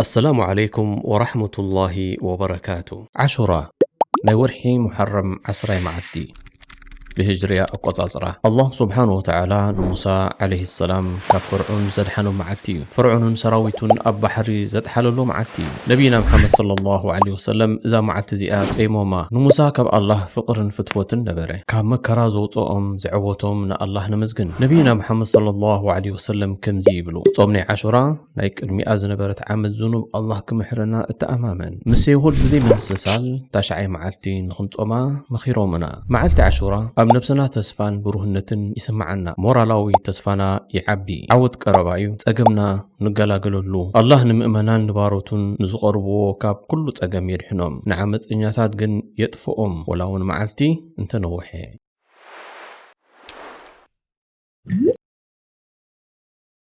ኣሰላሙ ዓለይኩም ወራሕመቱላሂ ወበረካቱ። ዓሹራ፣ ናይ ወርሒ ሙሐረም ዓስራይ መዓልቲ፣ ብህጅርያ ኣቆጻጽራ። ኣላህ ስብሓን ወተዓላ ንሙሳ ዓለይሂ ሰላም ካብ ፈርዑን ዘድሓኖ መዓልቲ እዩ። ፈርዑንን ሰራዊቱን ኣብ ባሕሪ ዘጥሓለሉ መዓልቲ እዩ። ነቢይና መሓመድ ሰለላሁ ዓለይሂ ወሰለም እዛ መዓልቲ እዚኣ ጸይሞማ። ንሙሳ ካብ ኣላህ ፍቕርን ፍትወትን ነበረ። ካብ መከራ ዘውፅኦም ዘዐወቶም ንኣላህ ነመስግን። ነቢይና መሓመድ ሰለላሁ ዓለይሂ ወሰለም ከምዚ ይብሉ፣ ጾም ናይ ዓሹራ ናይ ቅድሚኣ ዝነበረት ዓመት ዝኑብ ኣላህ ክምሕረና እተኣማመን። ምስ የሁድ ብዘይ ምንስሳል ታሽዓይ መዓልቲ ንኽንጾማ መኺሮምና። መዓልቲ ዓሹራ ኣብ ነብስና ተስፋን ብሩህነትን ይስምዓና። ሞራላዊ ተስፋና ይዓቢ። ዓወት ቀረባ እዩ። ጸገምና ንገላገለሉ። ኣላህ ንምእመናን ንባሮቱን ንዝቐርብዎ ካብ ኩሉ ጸገም የድሕኖም። ንዓመጸኛታት ግን የጥፍኦም፣ ወላ እውን መዓልቲ እንተነውሐ።